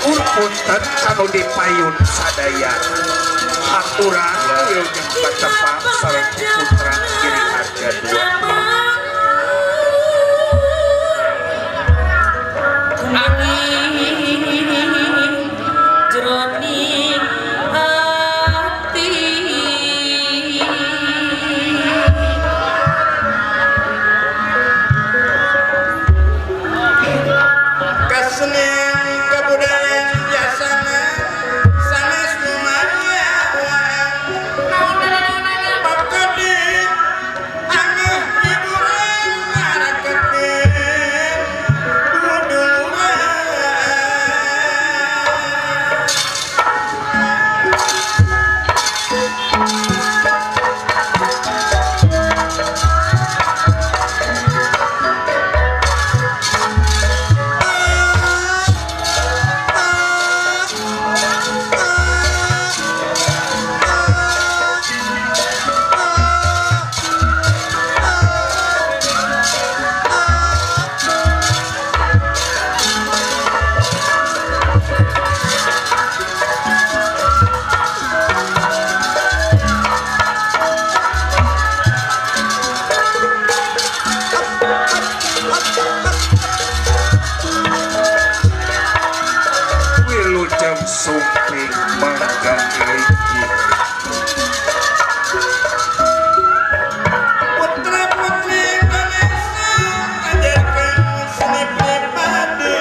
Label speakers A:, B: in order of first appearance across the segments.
A: Hatur punten anu dipayun sadaya. Aturan wilujeng patepang sareng putra Giri Harja 2.
B: Jroning ati
C: kesenian kebudayaan jasana sanes lumaya pakadi angeh hiburan ngaraketin duduluran.
A: Wilujeng sumping mangga linggih.
C: Putra putri Indonesia ajarkan seni pribadi.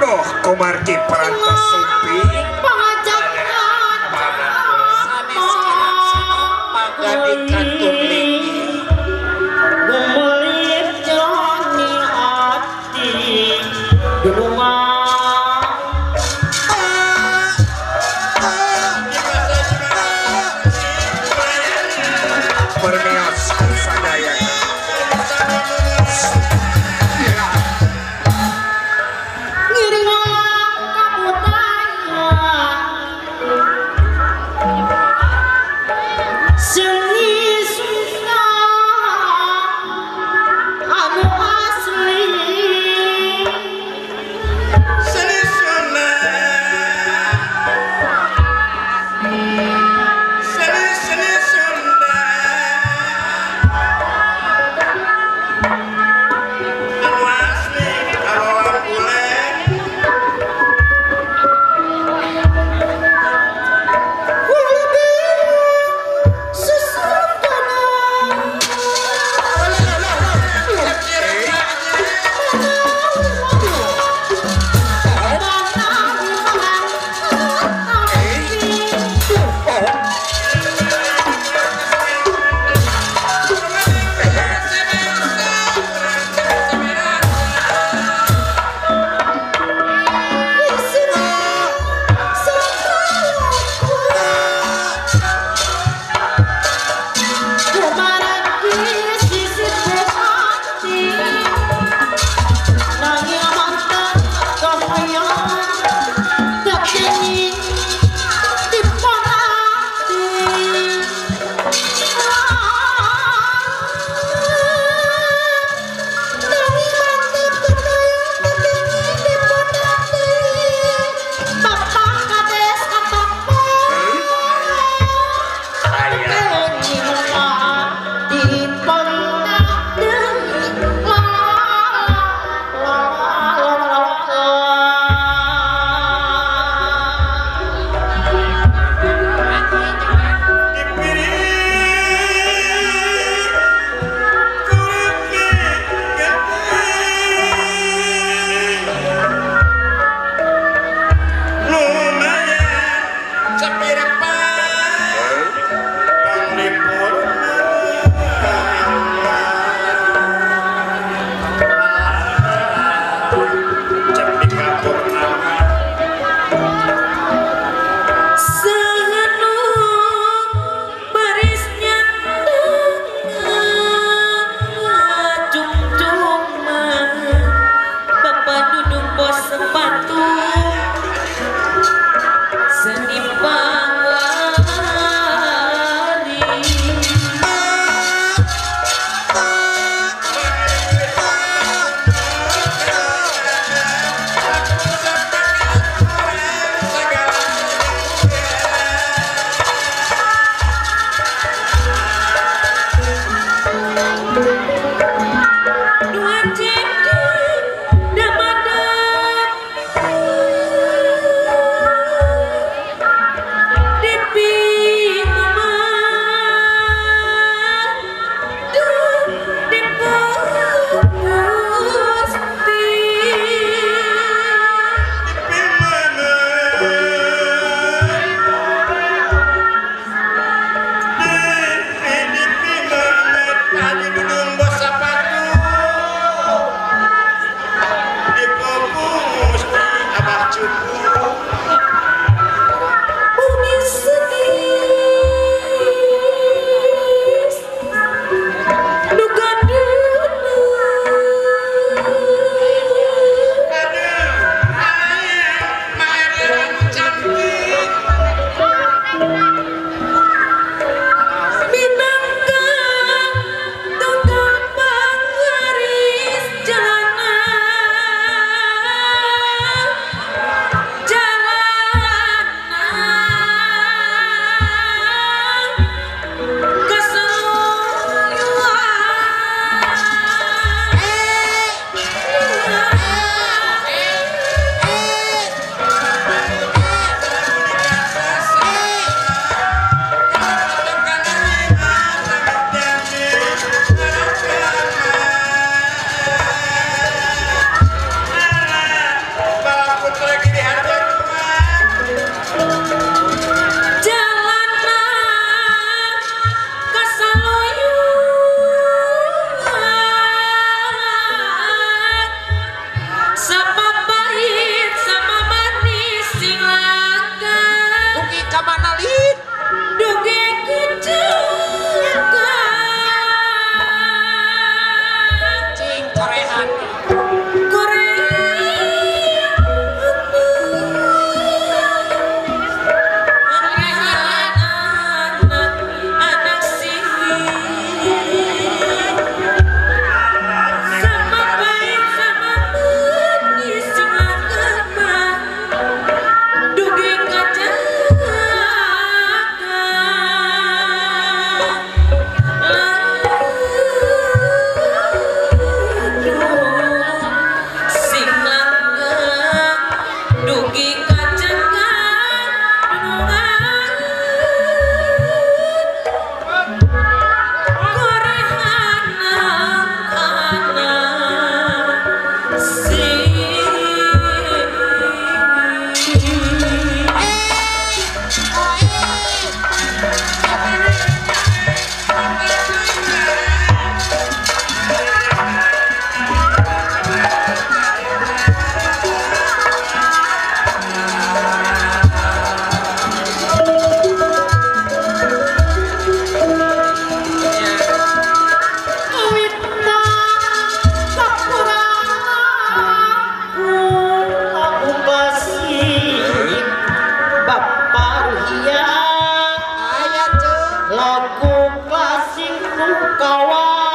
A: Doh kumargi perantos sumping
C: Mangga dikantun linggih.
B: Gumelip jroning ati dunungan.
A: Permios sadaya.
B: Ngiring kabudaya seni Sunda anu asli.
C: Seni Sunda, seni seni Sunda.
B: Lagu klasik Sukawati.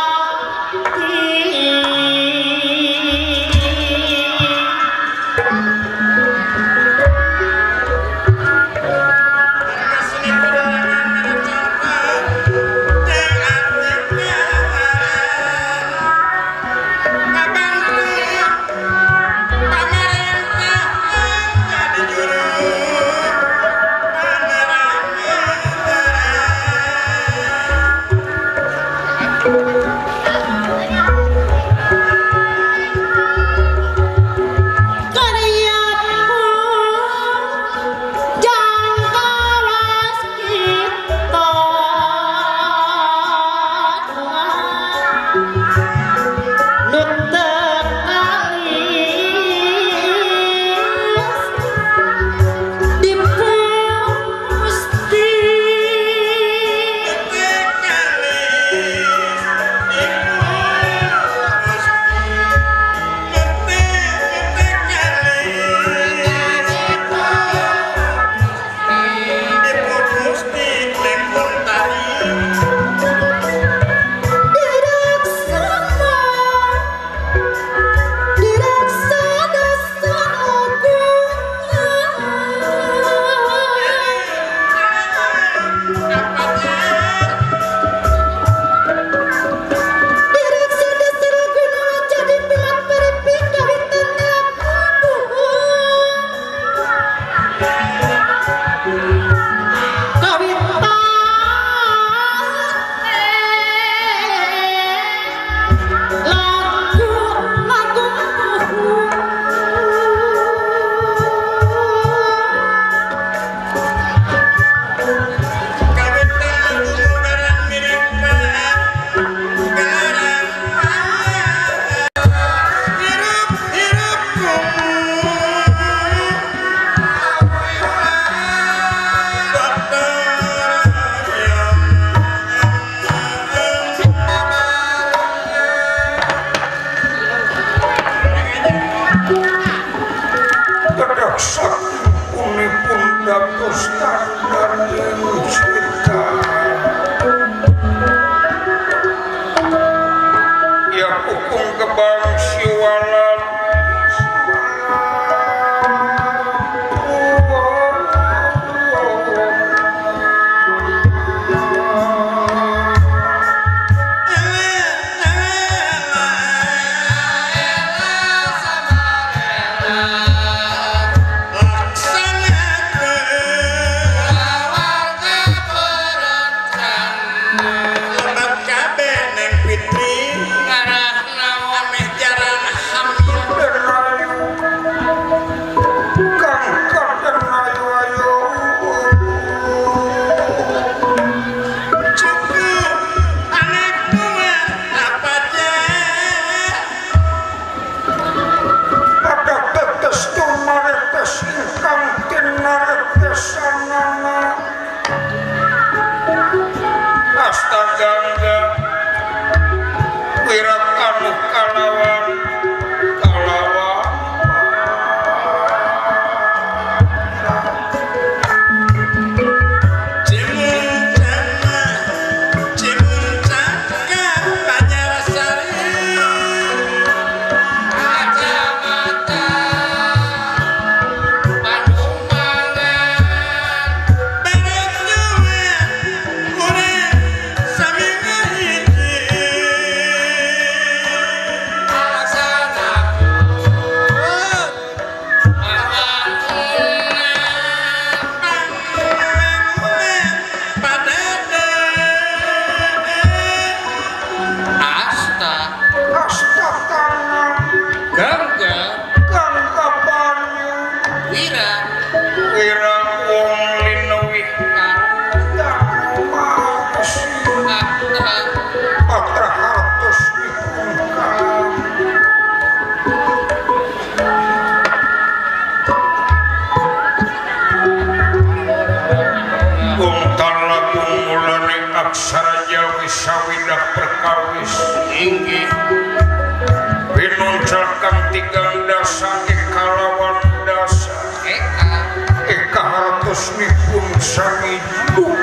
A: Eka hartosnipun sami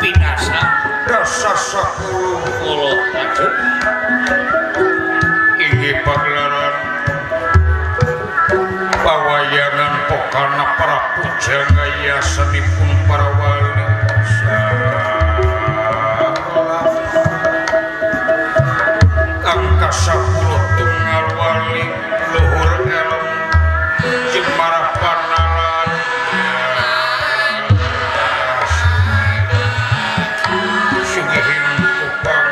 D: Pinasa
A: dasa Pujangga yasanipun para wali kang kasapuluh tunggal wali luhur elem jemara panalan sugihing kupang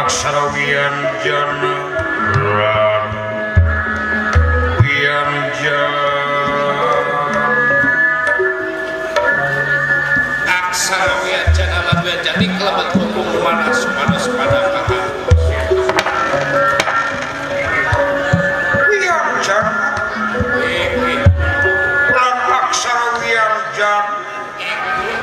A: aksara wianjana lan wianjana
D: aksara wianjana lan wianjani kelebat hukum mana sumados pada kata
A: wianjana lan aksara wianjana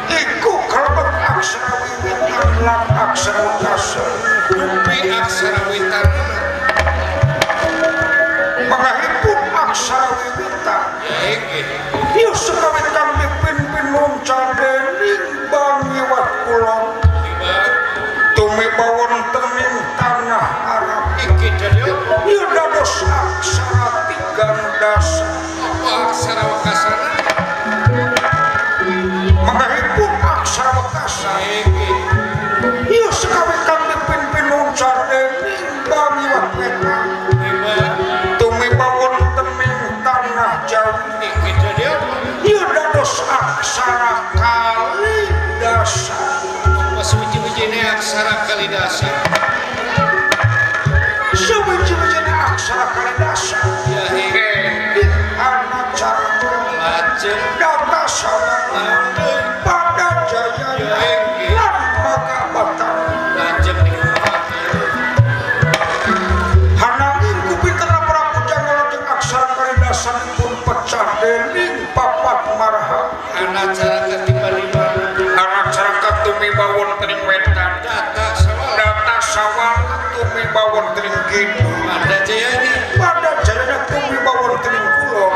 A: iku kelebat aksara wiwitan lan aksara wekasa
D: Rupi aksara witan
A: mangahipun aksara wiwitan ieu sakawit kang dipimpin muncal dening Bangiwat Kulon tumiba wonten ing tanah Arab
D: iki dadi
A: ieu dados aksara tigang dasa
D: apa aksara wekasana
A: mangahipun aksara wekasa ieu sakawit kang dipimpin muncal dening Bangiwat Wetan tumiba wonten ing tanah Jawi
D: iki dadi
A: ieu dados aksara kalidasa
D: apa suwiji-wijine aksara kalidasa
A: suwiji-wijine aksara kalidasa
D: ya
A: iki ana caraka
D: lajeng
A: data sawa pada jaya lan maka batang
D: lajeng
A: hananging kupitena Prabu Janggala jeung aksara kalidasanipun pecah dening papat maraha
D: ana caraka tiba-tiba
A: ana caraka tumiba wonten ing wetan data sawal tumiba wonten ing kidul
D: pada jayanya
A: pada jayanya tumiba wonten ing kulon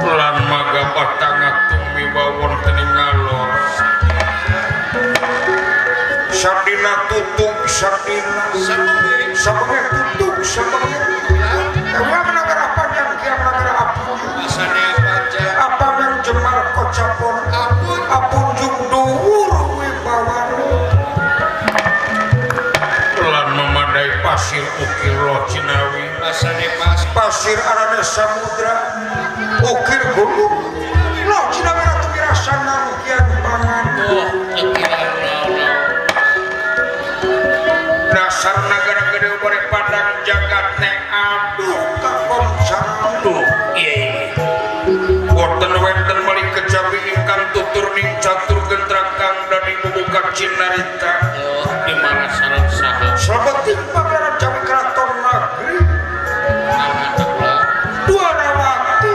A: lan maga batanga tumiba wonten ing ngalor sadina tutug sadina sabengi tutug sabengi kiam nagara panjang kiam nagara apunjung apa yang jemar kocapon apunjung dhuwur wibawane lan memadai pasir ukir loh Cinawi pasir arane samudra ukir gunung loh Cinawi ratu mirasanan kian pangan dasar nagara gede bare padang jagat ne aduh kakoncaran duh iya wonten wenten mali kejawi ingkang tutur ning catur gentrang kang dadi bubuka cinarita
D: oh di mana sareng saha
A: salebeting pagelaran Jawi Keraton Negeri Dwarawati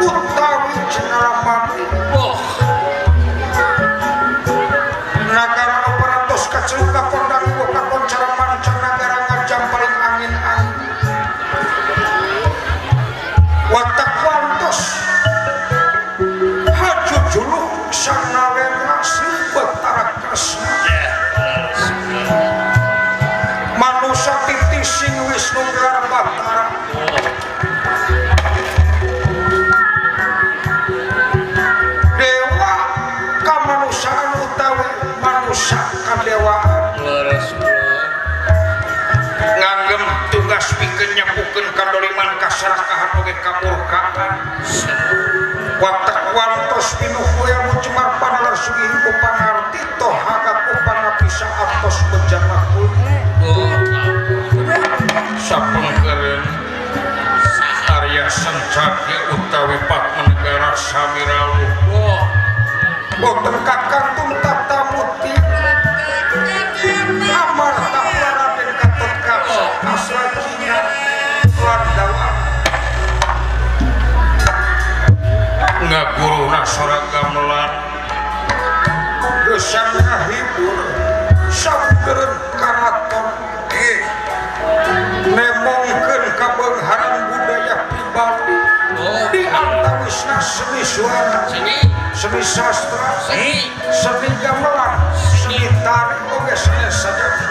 A: utawi Cinaramani
D: oh
A: nagara parantos kaceluk kakondang kakoncara mancanagara ngajam paling angin-angin watak wantos haju juluk sanalena Sri Batara Kresna manusa titising Wisnu gelar Batara dewa kamanusiaan utawi manusia kadewaan nganggem tugas pikeun nyapukeun kadoliman kasarakahan oge kamurkaan watak wantos pinuh ilmu cemar panalar sugih ku pangarti toh haka ku pangapisa atos bejana kulit. Boten kakantun tatamuti amarta Raden Gatotkaca aswajina lan dawan ngaguruna sora gamelan gesang ngahibur sabeureun karaton nemongkeun kabeungharan budaya pribadi di antawisna seni suara, seni sastra, seni gamelan, seni tari oge seni sajati.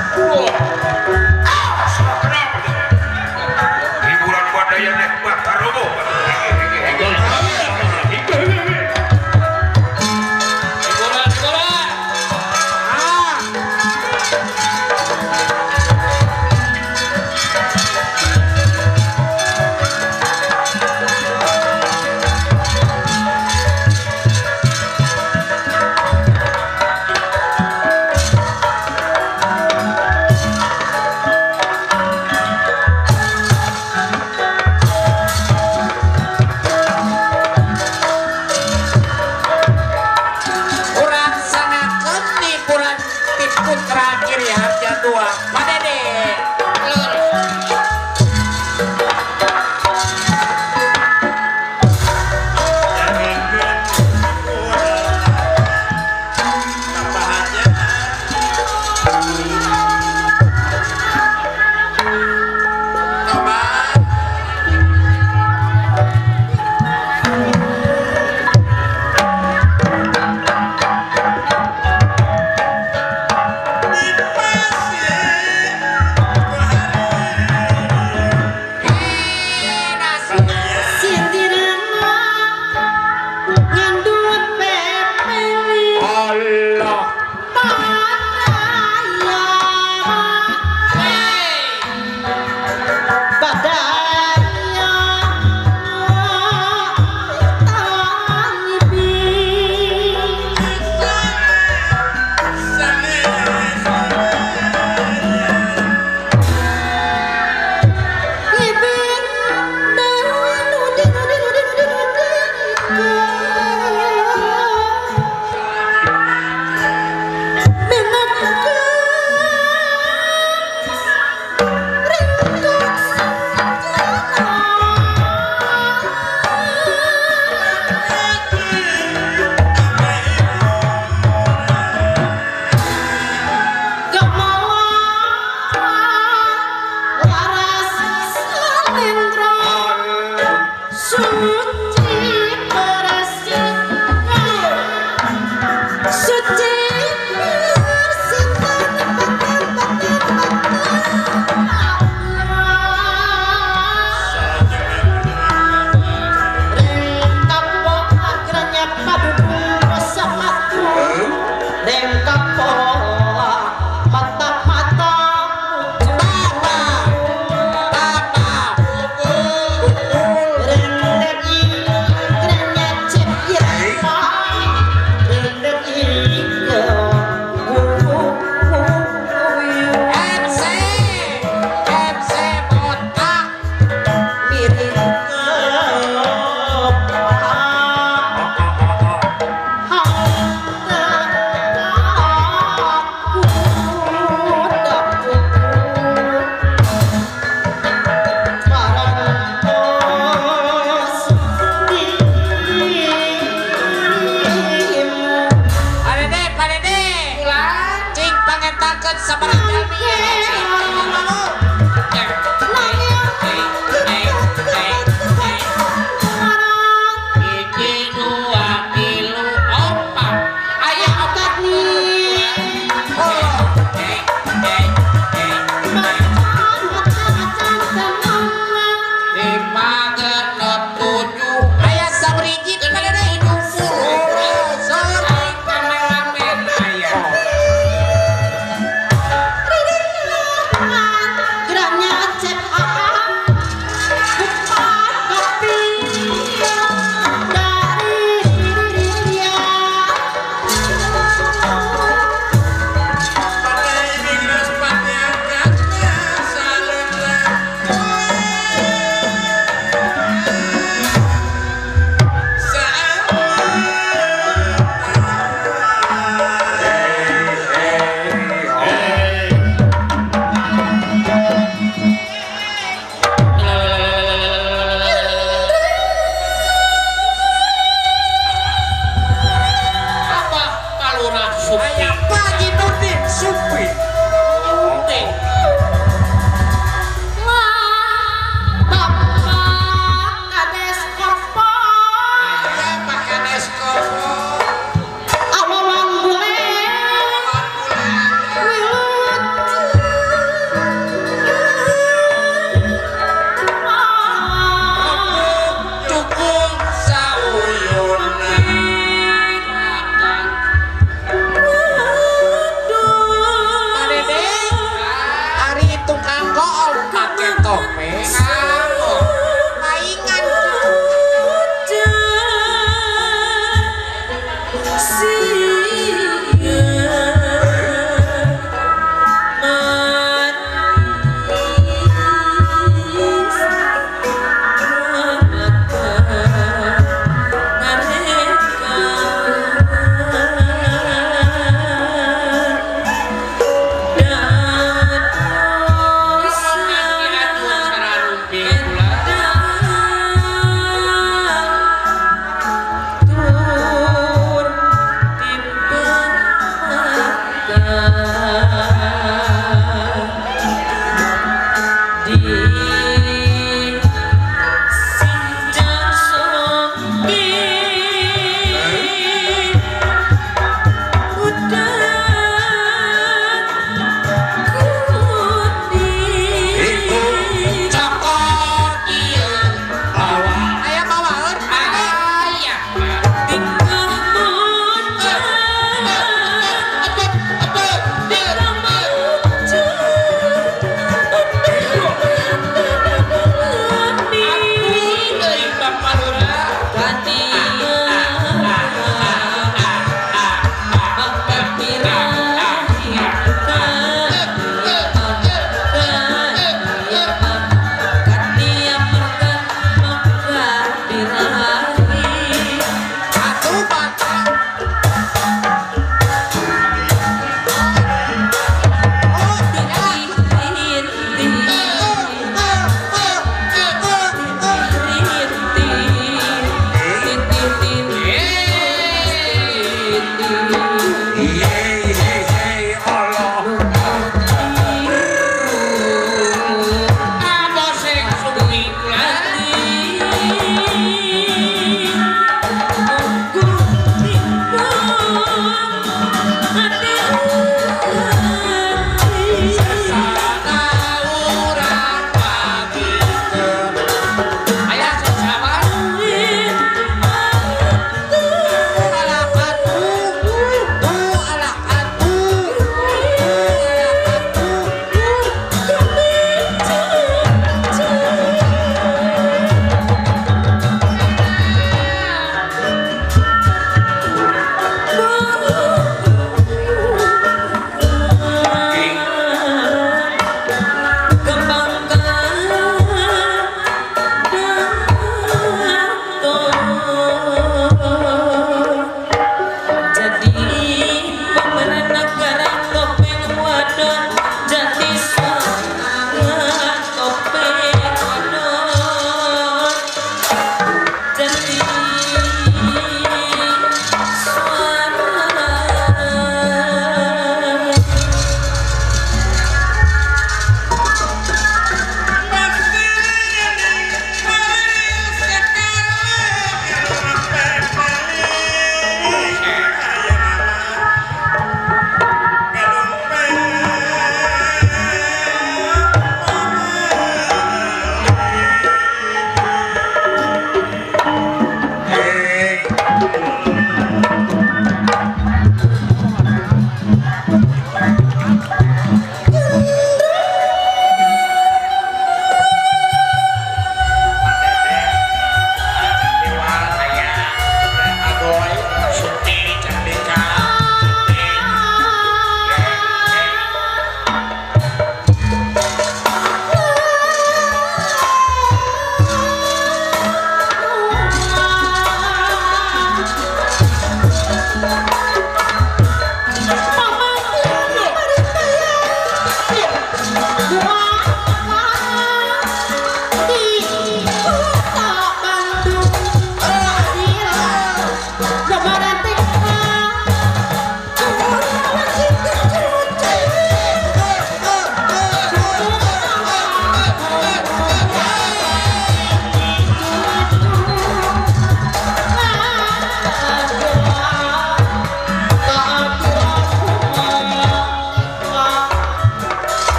A: Hiburan budaya nek batarobo.
B: Ayah.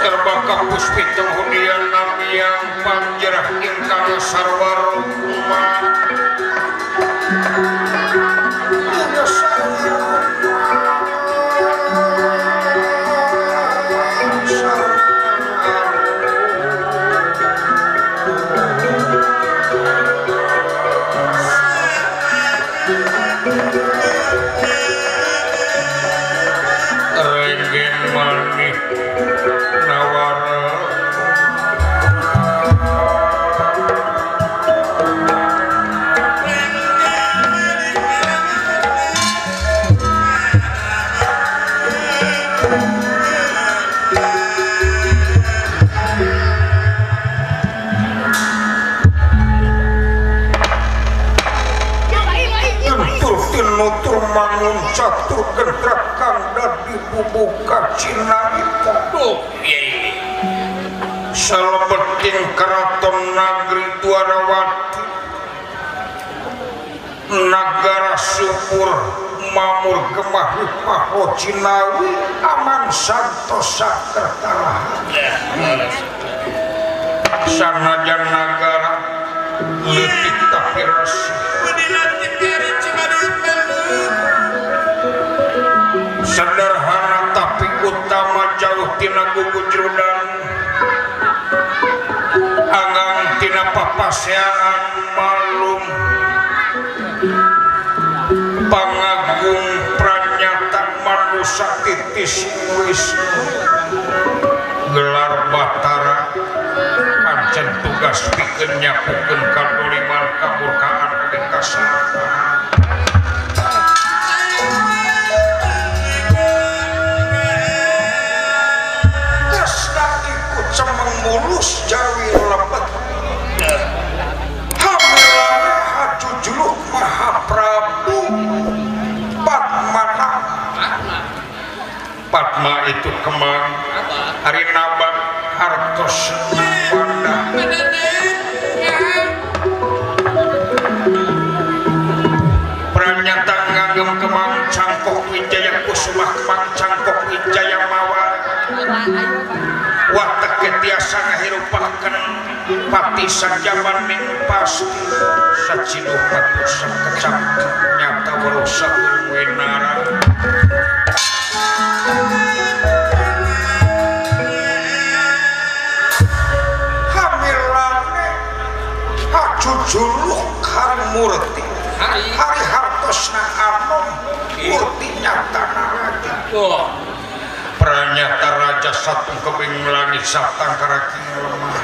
A: Serba kapuspitung hudian namiang panjerah ingkang sarwa rukma. Renggen manik nawara nutur mangun catur gentrak kang dadi bubuka Cinarita. Duh kiai salebeting keraton nagri Dwarawati nagara subur mamur gemah ripah Cinawi aman santosa kertarahan. Sanajan nagara leutik tapi resik sederhana tapi utama jauh tina gugujrudan anggang tina papaseaan malum pangagung pranyata manusa titis wisnu gelar batara pancen tugas pikeun nyapukeun kadoliman kamurkaan oge kasalahan. Mulus jawi lepet hamilane hajujuluk Mahaprabu Padmanabha. Padma itu kemang hari nabak hartos wadah pranyata ngagem kemang cangkok wijaya kusumah kemang cangkok wijaya mawa watak tiasa ngahirupakeun pati sajaban ning pasti saciduh patuh sakecap nyata warusa wenara. Hamilane hajujuluk hari murti hari hartosna anom murti nyata raja. Pranyata raja satung kebing langit satang karaking lemah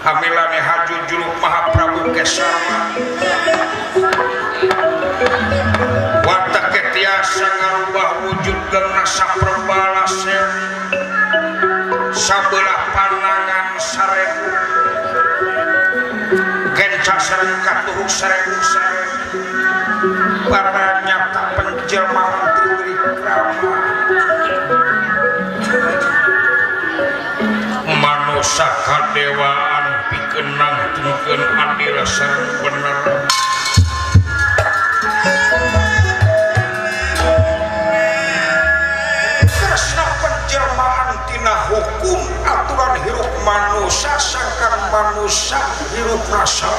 A: hamilane hajujuluk Mahaprabu Kesarma watak tiasa ngarubah wujud gengna saperbalasnya sabelah panangan sarebu genca sareng katuhuk sarebu sarebu pranyata penjelmaan Triwikrama manusa kadewaan pikeun nangtungkeun adil sareng bener. Kresna penjelmaan tina hukum aturan hirup manusa sangkan manusa hirup rasa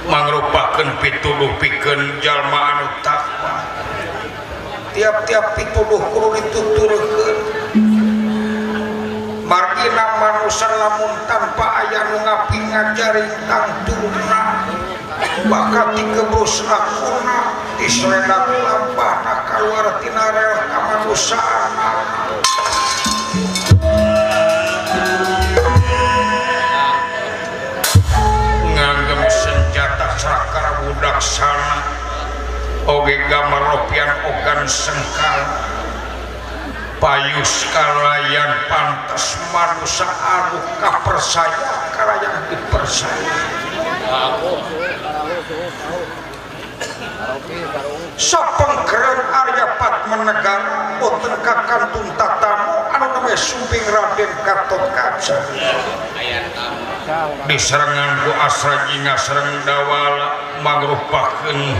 A: mangrupakeun pituduh pikeun jalma anu takwa. Tiap-tiap pituduh kudu dituturkeun margina manusa lamun tanpa aya nu ngapi ngajaring tangtuna bakal dikebrus lakuna diseledak lampahna kaluar tina rel kamanusaana. Nganggem senjata sakara budaksana oge gamar lopian ogan sengkal payus kalayan pantas manusa anu kapersaya kalayan dipersaya. Sapengkeren Arya Padmanegara boten kakantun tatamu anu name Sumping Raden Gatotkaca diserengan ku Asra Jingga sareng Dawala mangrupakeun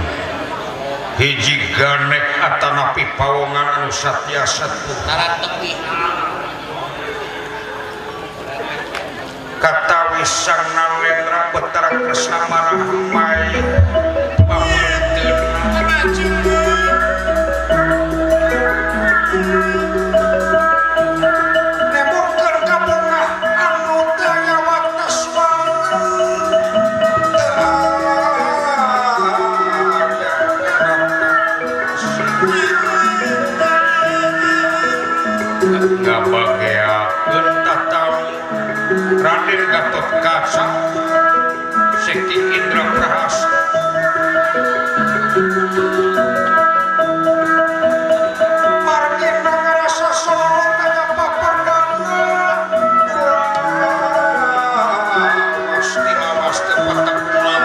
A: Hiji ganek atanapi pawongan anu satiasa
D: tarat tepi.
A: Katawi Sang Nalendra Betara Kresna marah mai pamanteuna nemongkeun kabungah anu teu aya wates wangen teu aya ngabageakeun tatami Raden Gatotkaca Sekti Indra Prahasta margina ngarasa solo tanya papandana lawas di lawas teu patemuan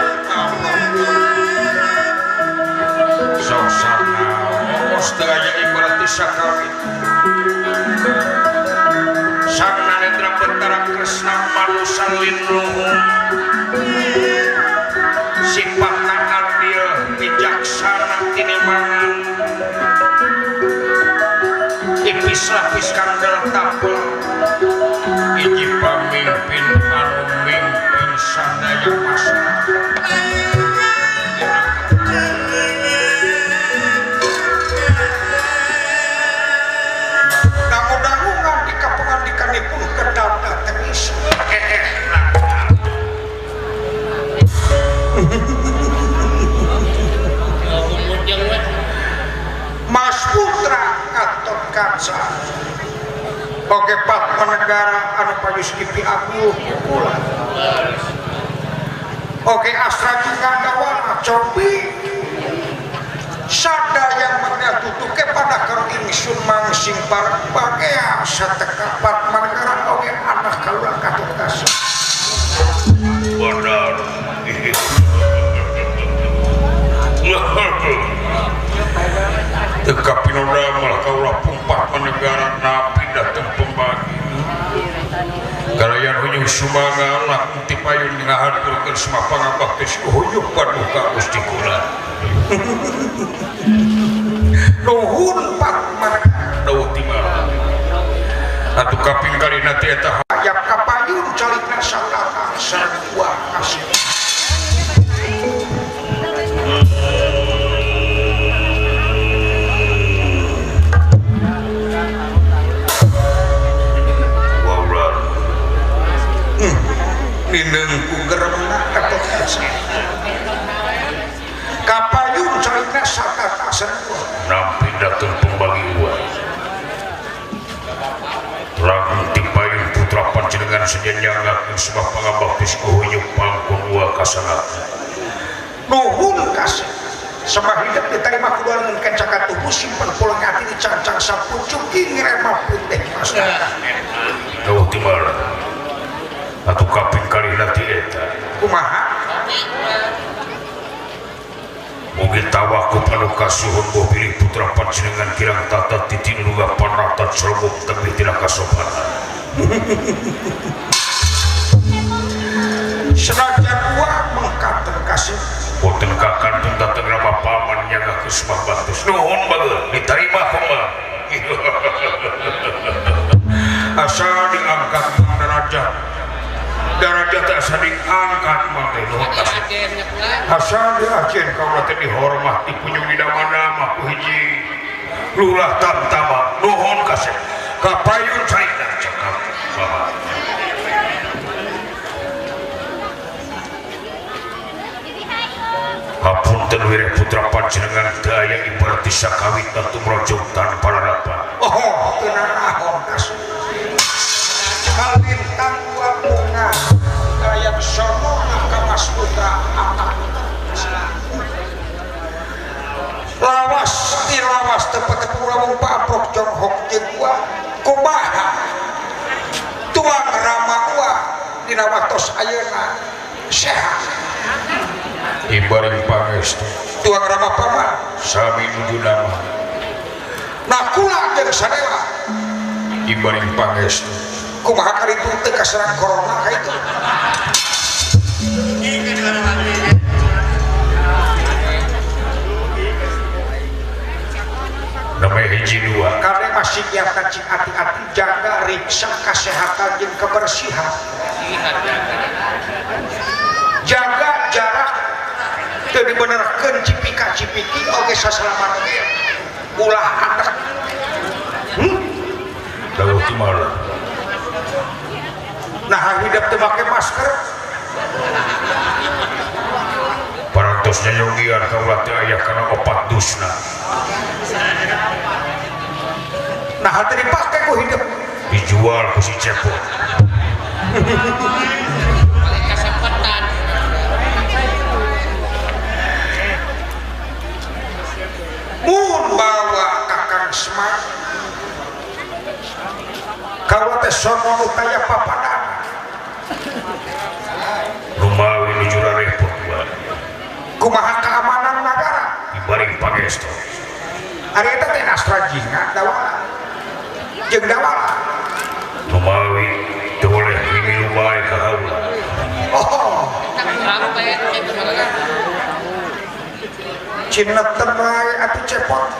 A: sok sanaos teu aya ibarat ti sakawit Sang Nalendra Betara Kresna manusa linluhung sifatna adil bijaksana tinimangan tipis lapis kandel tapel hiji pamimpin anu mimpin sadaya masyarakat. Dangu-dangu ngandika pangandikanipun kedada tengis. Mas Putra Gatotkaca oge Patmanegara anu payus kipi abuh pukulan oge Astra Ganggawana cobi sadaya mangatutuke pada karo ingsun mangsing bareng bagea sateka Patmanegara oge anak kaula Gatotkaca. Benar. Teu kapinoda malah kaula pumpat manegara napi dateng pembagi kalayan huyung sumangga laku ti payun ngahaturkeun semah pangabakti huyung paduka Gusti kula. Nuhun Patmanegara dawuh timal atuh kaping kalina teh eta hayap kapayun calikna satata sareng buah kasih. Ninengku geremna Gatotkaca kapayun calikna satata sareng buah nampi dateng pembagi uang langkung tipayun putra panjenengan sejenjangakeun sebab pangabakti huyung pangkun wa kasangat. Nuhun kasih semah hidup diterima kudu kencaka tubuh simpen pulang hati dicancang sapucuk ngrema putih mas. Dawuh timal atuh kaping kalihna ti eta kumaha mugi tawaku panu kasuhun boh bilih putra panjenengan kirang tata titi nuga panatan serobok tebih tina kasopanan. Senajan uang mengkaten kasih boten kakantun dateng rama paman nyaga kusmah baktos. Nuhun bageun diterima kumaha. Asa diangkat derajat derajat asa diangkat mah teh nuhun kasih. Asa diajen kaula teh dihormat dipunjung di nama-nama ku hiji lurah tamtama nuhun kasih. Kapayun carita cekap bapak. Hapunten wireh putra panjenengan teu aya ibarat ti sakawit tumrojog tanpa larapan. Oh, teu nanaon kasih. Kalintang dua bunga kalayan sono ka Mas Putra anak. Lawas ti lawas teu patepung lawung paprok jonghok jeung gua kumaha tuang rama gua dina waktos ayeuna sehat. Ibaring pangestu tuang rama paman sami nuju nama nakula jeung sadewa ibaring pangestu kumaha karitu teu kaserang corona ka itu. Namanya hiji dua.
E: Kade masih nyata cing ati-ati jaga riksa kesehatan jeung kebersihan. Jaga jarak teu dibenerkeun cipika cipiki oge sasalaman oge ulah atak.
A: Dawuh ti mana?
E: Nah hidup teu make masker.
A: Parantos nyongian ka ulah teu aya kana opat dusna.
E: Nah teu dipake ku hidup
A: dijual ku si Cepot.
D: Paling kasempetan.
E: Mun bawa Kakang Semar kaula teh sono nu taya papadana.
A: Lumawi nuju rarepot bae.
E: Kumaha keamanan nagara
A: dibaring pangestu.
E: Ari eta teh Astra Jingga dawala. Jeung dawala.
A: Lumawi teu boleh mimilu bae ka haula.
E: Oh. Cineten wae atuh Cepot.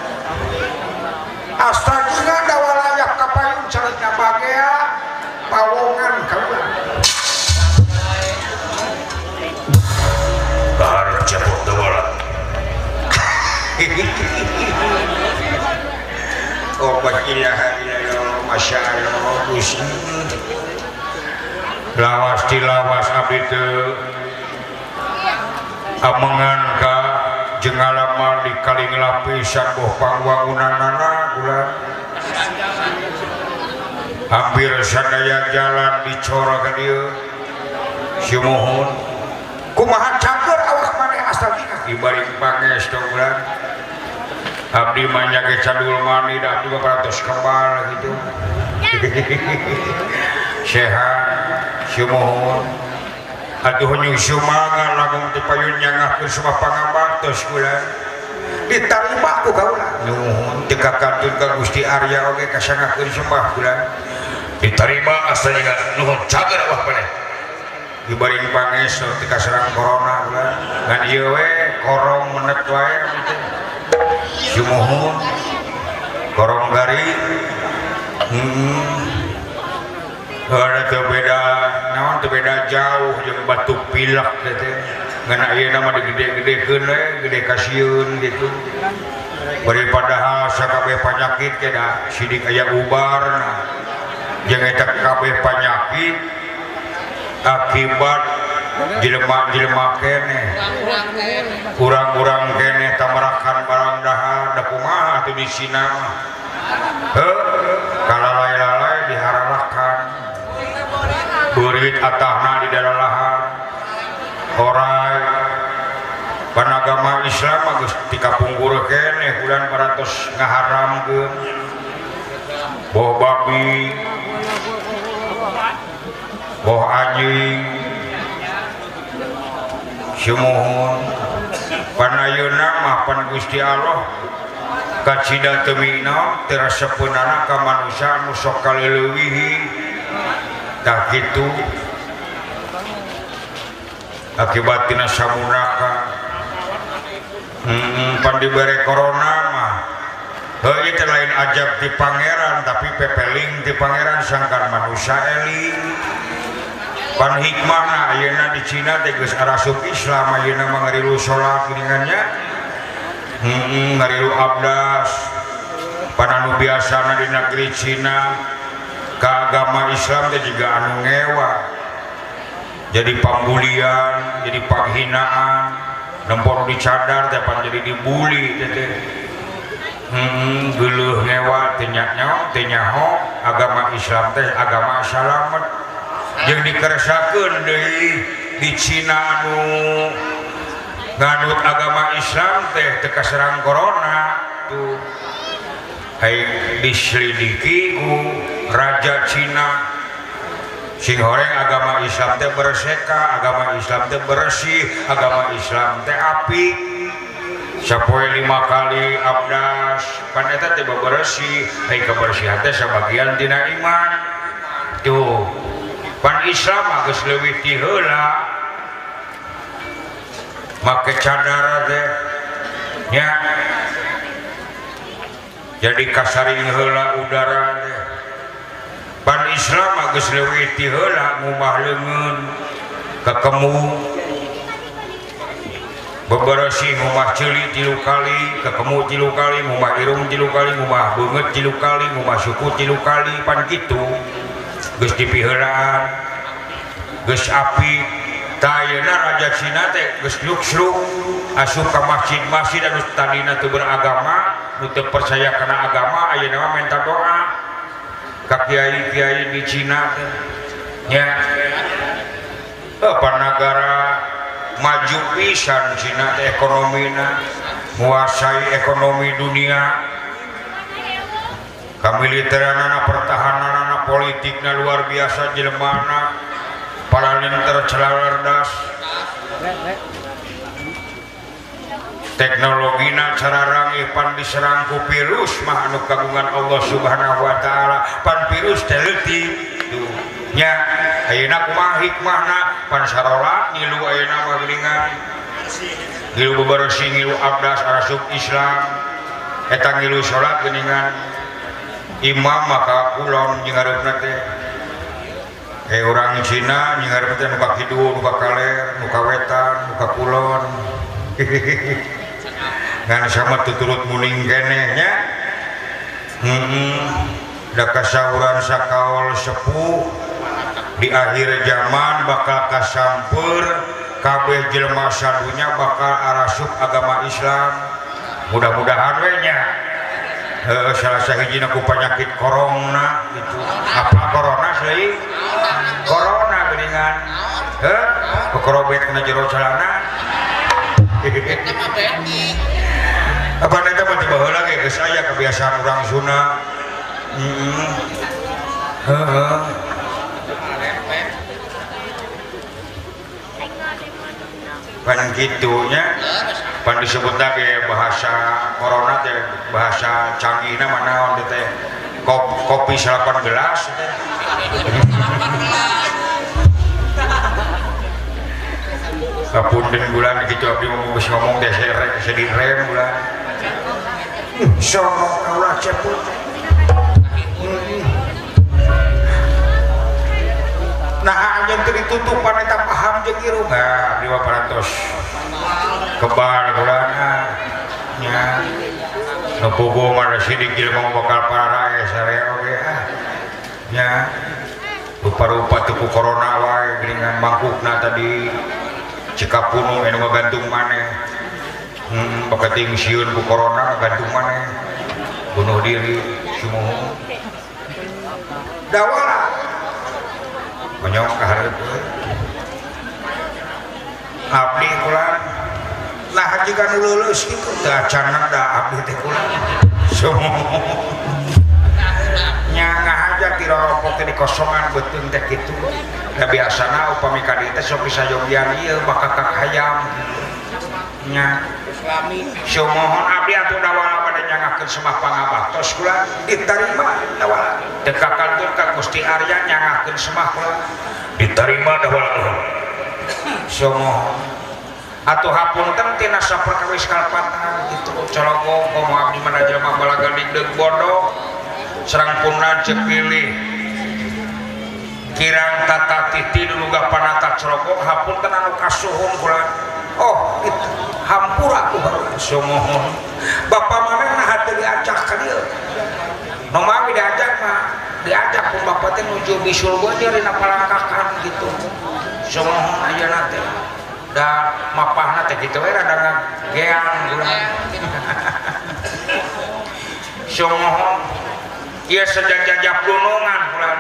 E: Astra Jingga dawala aya ka payun carita bagea pawongan kaula.
A: Kaharep Cepot dawala.
E: Oh ilaha illallah masya Allah Gusti.
A: Lawas dilawas abdi teu amengan ka jengalaman di kaling lapisan boh pangwangunanana ulah hampir sadaya jalan dicora ka dieu sumuhun
E: kumaha cager awak maneh asal dina
A: ibaring pangestu ulah abdi mah nya ge cadul mani da abdi mah parantos kebal gitu. Sehat sumuhun atuh nyung sumangan lamun teu payun nyangahkeun sumah pangabantos kula
E: ditarima ku kaula
A: nuhun teu kakantun ka Gusti Arya oge kasangakeun sembah kula ditarima asal nuhun cager awak maneh
E: dibaring pangestu teu kaserang corona kula ngan ieu we korong menet wae abdi teh sumuhun korong garing. Ada teu beda naon teu beda jauh jeung batu pilek teh ngan ayeuna mah digede-gedekeun we gede kasieun gitu bari padahal sakabeh panyakit teh da sidik aya ubarna jeung eta kabeh panyakit akibat jelema-jelema keneh urang-urang keneh tamarakan barang dahar da kumaha atuh di Cina mah heuh kalalai-lalai dihararakan beurit atahna di dalalahan orai panagama Islam mah geus tikapungkur keneh bulan parantos ngaharamkeun boh babi boh anjing sumuhun panayeuna mah pan Gusti Allah kacida teu mina teu resepeunana ka manusia anu sok kaleuwihi tah kitu akibat tina samunaka pan dibere corona mah heuh ieu teh lain ajab ti pangeran tapi pepeling ti pangeran sangkan manusia eling pan hikmahna ayeuna di Cina teh geus arasup Islam ayeuna mah ngarilu salat geuningan nya ngarilu abdas pan anu biasana di negeri Cina ka agama Islam teh jiga anu ngewa jadi pambulian jadi panghinaan nempor dicadar teh pan jadi dibuli teh teh geuleuh ngewa teh nyaho teh nyaho agama Islam teh agama salamet jeung dikeresakeun deui di Cina anu nganut agama Islam teh teu kaserang corona tuh hai diselidiki ku raja Cina sing horeng agama Islam teh berseka agama Islam teh bersih agama Islam teh apik sapoe 5 kali abdas pan eta teh bersih hai kebersihan teh sabagian tina iman tuh pan Islam mah geus leuwih ti heula make cadar teh nya Jadi kasaring heula udara teh. Pan Islam mah geus leuwih ti heula ngumah leungeun kakemu beberesih ngumah ceuli 3 kali, kakemu 3 kali, ngumah irung 3 kali, ngumah beungeut 3 kali, ngumah suku 3 kali, pan kitu. Geus dipiheulaan, geus apik. Tah ayeuna raja Cina teh geus luk-luk asup ka masjid-masjid anu tadina teu beragama, nu teu percaya kana agama, ayeuna mah minta doa ka kiai-kiai di Cina teh. Nya. Apa nagara maju pisan Cina teh ekonomina, menguasai ekonomi dunia. Kamiliteranana, pertahananana, politikna luar biasa jelemana, paralinter celalerdas. Teknologina cara rangih pan diserang ku virus mah anu kagungan Allah Subhanahu wa taala, pan virus teh leutik tuh. Nya ayeuna kumaha hikmahna pan sarolat ngilu ayeuna mah geuningan. Ngilu bebersih, ngilu abdas arasup Islam. Eta ngilu salat geuningan. Imam maka kulon jeung hareupna teh. Urang Cina jeung hareupna teh nu ka kidul, nu ka kaler, nu ka wetan, nu ka kulon. Ngan sama tuturut muning keneh nya. Da kasauran sakaol sepuh di akhir zaman bakal kasampeur kabeh jelema sadunya bakal arasup agama Islam. Mudah-mudahan we nya. Heeh, salah sahijina ku penyakit corona gitu. Apa corona sih? Corona geuningan. Heuh, kokorobet kana jero calana. Apa eta mah ti baheula ge geus aya kebiasaan urang Sunda. Heeh. Pan kitu nya. Pan disebutna ge bahasa corona teh bahasa canggihna mah naon teh? Kopi 18 teh. Kapunten bulan gitu abdi mah geus ngomong teh sedih rem bulan. Sono kaula ceput. Nah anjeun teu ditutupan eta paham jeung irung. Nah, abdi mah parantos kebal kulana nya. Nu puguh mah sidik jelema bakal pararae sare oge ah. Nya. Rupa-rupa teu ku corona wae geuningan mangkukna tadi Cikapunu anu ngagantung maneh. Bakating sieun ku corona ngagantung maneh. Bunuh diri sumuhun. Dawala. Monyong ka hareup we. Abdi kula nah jika nu leuleus kitu teu acan da abdi teh kula. Sumuhun. Nya ngahaja ti rorompok teh dikosongan beuteung teh kitu. Da biasana upami ka dieu teh sok disayogyan ieu bakakak hayam. Nya sumuhun abdi atuh dawala bade nyangakeun semah pangabaktos kula ditarima dawala. Teu kakantur ka Gusti Arya nyangakeun semah kula ditarima dawala. Sumuhun atuh hapunten tina saperkawis kalpatan kitu cologong komo abdi mah jelema balaga deuk bodoh serang punna ceuk pilih kirang tata titi duluga panata cologong hapunten anu kasuhun kula. Oh itu hampura ku barulah sumuhun bapa maneh nah teu diajak ka dieu nu mawi diajak mah diajak ku bapa teh nuju bisul beuneur dina palangkakan gitu sumuhun ayeuna teh da mapahna teh kitu we rada ngageang urang sumuhun ieu sejak-jajak gunungan kula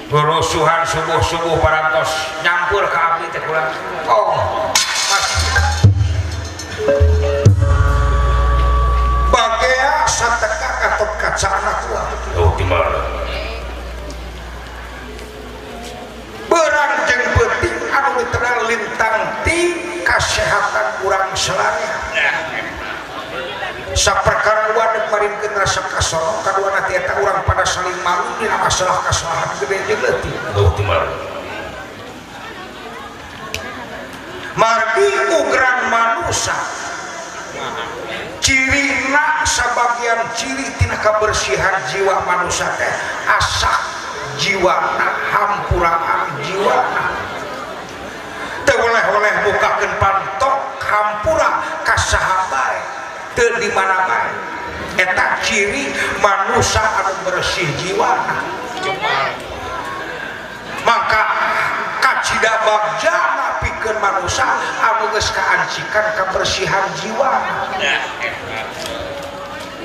E: rusuhan subuh-subuh parantos nyampur ka abdi teh kula. Oh, mas. Bagea sateka katot kacana kula.
A: Oh, gimana?
E: Berang jeung peuting anu literal lintang ti kasehatan urang selanya. Saperkara dek marinkeun rasa kasono kaduana ti eta urang pada saling malu dina masalah kasalahan gede jeung leutik.
A: Oh, timbal.
E: Margi ugrang manusa cirina
A: sabagian ciri tina kabersihan jiwa manusia teh asak jiwana hampuraan jiwana teu oleh-oleh mukakeun pantok hampura ka saha bae teu di mana bae eta ciri manusia anu bersih jiwana. Maka kacida bagjana pikeun manusia anu geus kaancikan kabersihan jiwana.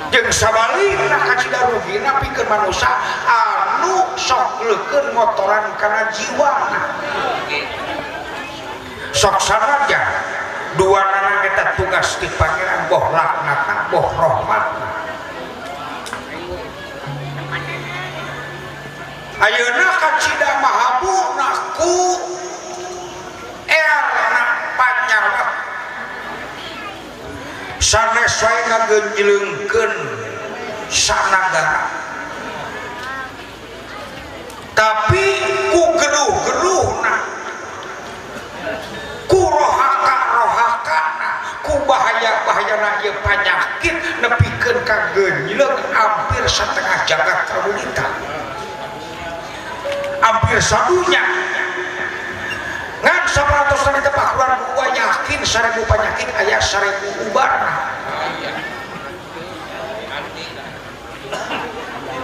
A: Jeung sabalikna kacida rugina pikeun manusia anu sok leukeun ngotoran kana jiwana. Sok sanajan dua nana eta tugas ti pangeran boh laknatna boh rahmatna. Ayeuna kacida mahabuna ku erna panyawat sanes wae ngagenjleungkeun sanagara tapi ku geruh-geruhna ku rohaka-rohakana ku bahaya-bahayana ieu panyakit nepikeun ka genjleung hampir setengah jagat kabulita hampir sadunya ngan 100 teh pakuran gua yakin 1000 penyakit aya 1000 ubarna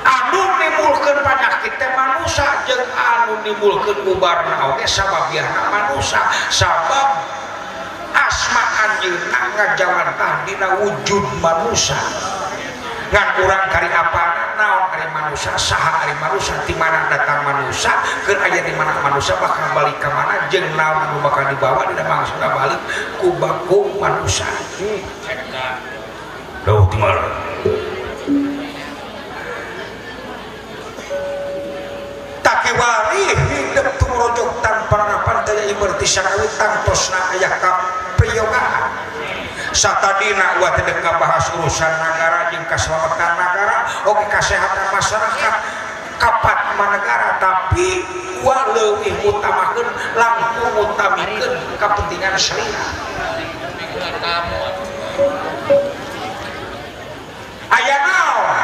A: anu nimbulkeun penyakit teh manusia jeung anu nimbulkeun ubarna oge sababiahna manusia sabab asma anjeunna ngajawantah dina wujud manusia ngan urang kari apana naon ari manusia saha ari manusia di mana datang manusia keur aya di mana manusia bakal balik ka mana jeung naon anu bakal dibawa dina mangsana balik ku baku manusia. Duh tinggal takiwari hidup tumrojok tanpa harapan teh ieu tisanawi tangtosna aya kapriyogaan. Satadina wa teu bahas urusan nagara jeung kaselamatan nagara oge kasehatan masyarakat kapat manegara tapi wa leuwih utamakeun langkung utamikeun kepentingan syariah. Aya naon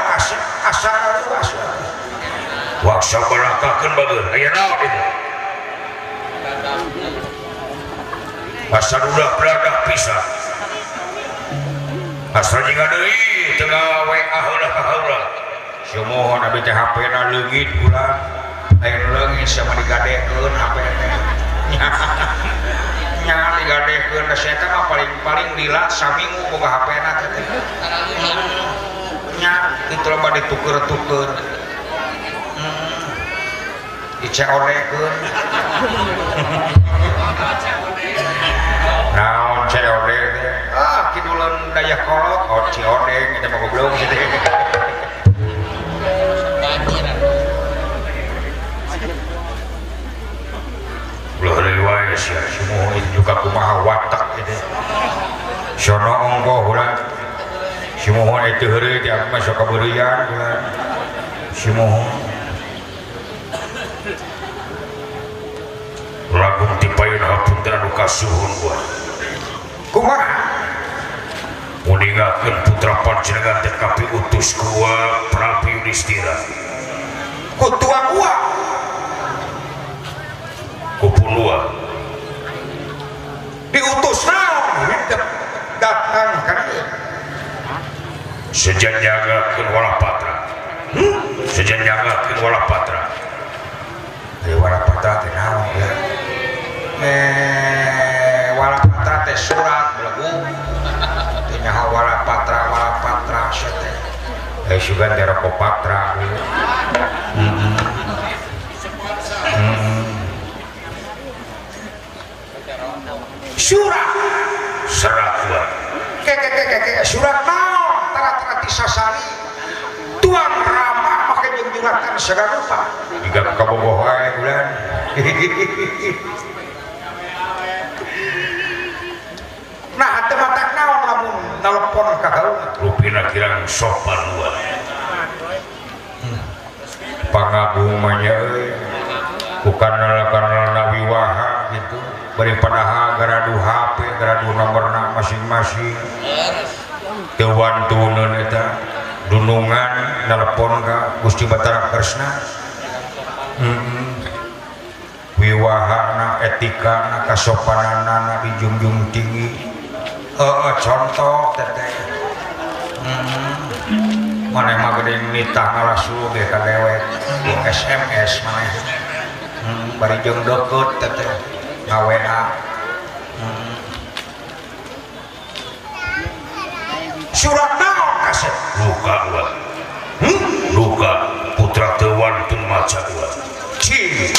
A: asal luas
E: waksa barakakeun bageun aya naon itu asa udah beladah pisan asal jiga deui teu WA heula heula sumuhun abi teh HP-na leungit ulah lain leungit sama digadekeun HP teh nya digadekeun da saya mah paling-paling lila saminggu boga HP-na teh nya kitu loba dituker-tuker diceolekeun naon COD teh ah kiduleun daya kolot oh COD eta mah goblok sih teh ulah deui wae sia sumuhun itu juga kumaha watak itu sono ongkoh ulah sumuhun itu heureuy teh aku mah sok kabeureuyan ulah sumuhun lagung ti payun hapunten anu kasuhun buat kumaha muningakeun putra panjenengan teh kapiutus ku Prabu Yudhistira
A: ku tuang gua
E: ku punua
A: diutus naon hidup datang ka dieu
E: sejen nyagakeun Walapatra sejen nyagakeun Walapatra
A: aya Walapatra teh naon ya Walapatra teh surat belegu teh nyaho Walapatra Walapatra sia teh sugan teh rokok patra surat
E: serat gua
A: ke surat naon tara-tara ti sasari tuang rama make jeung juratan sagala rupa
E: jiga kabogoh wae bulan
A: nah teu matak naon lamun telepon ka gaung
E: rupina kirang sopan gua pangagung mah nya euy ku kanal-kanal wiwaha gitu bari padaha garadu HP garadu nomorna masing-masing. Teu wantuneun eta dunungan nelpon ka Gusti Batara Kresna. Wiwahana etikana kasopananana dijunjung tinggi. Contoh teteh. Maneh mah geuning nitah ngalasu ge ka dewek SMS maneh. Bari jeung deukeut teteh nga-WA. Surat naon kasep?
A: Luka wa. Luka putra teu wantun maca wa.
E: Cing.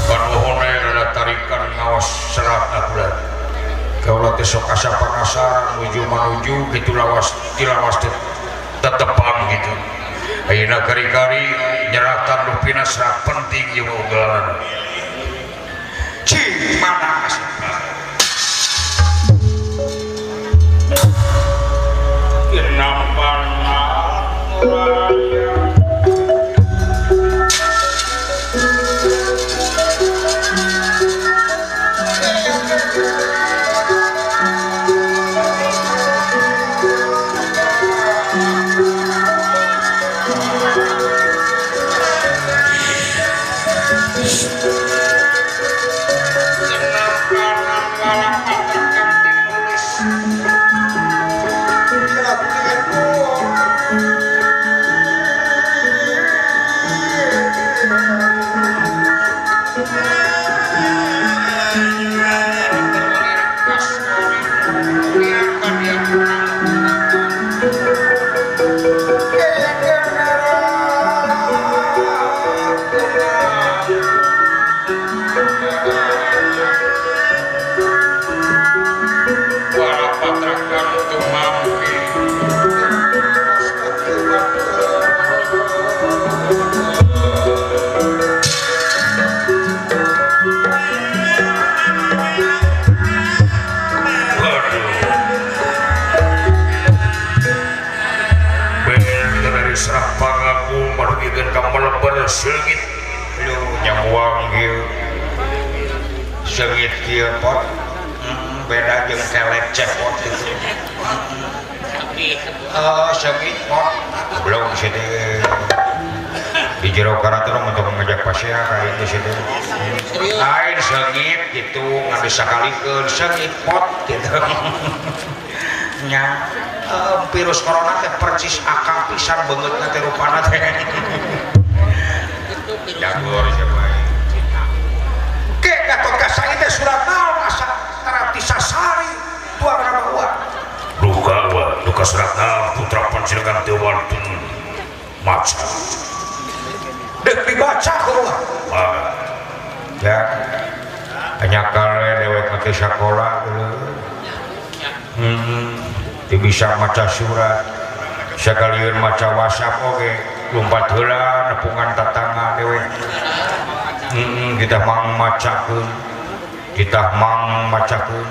E: Panuhun rada tarikan ngaos serat akulah. Kaula teh sok asa panasaran nuju manuju kitu lawas tilawas teh
A: tetepang gitu. Ayeuna kari-kari nyeratan rupina serat penting ieu mah unggalan.
E: Cing mana kasep?
A: Seungit
E: lu nyamuang kieu seungit kieu pot beda jeung kelek cepot gitu. Seungit pot belum sini di jero karaton untuk mengajak pasea ka itu sini lain seungit gitu ngan disakalikeun seungit pot gitu nya virus corona teh percis akang pisan beungeutna teh rupana teh. Jago siapa? Ke Gatot Kaca teh surat naon asa taratisa sari tuang nama uang.
A: Duka wa, duka surat naon putra panjenengan teu wantun maca.
E: Deuk dibaca ku uang. Ya. Anyakal dewek mah teh sakola dulu. Teu bisa maca surat. Sakalieun maca WhatsApp oge. Lompat heula nepungan tatangga dewek. Kita mang macakeun. Kita mang macakeun.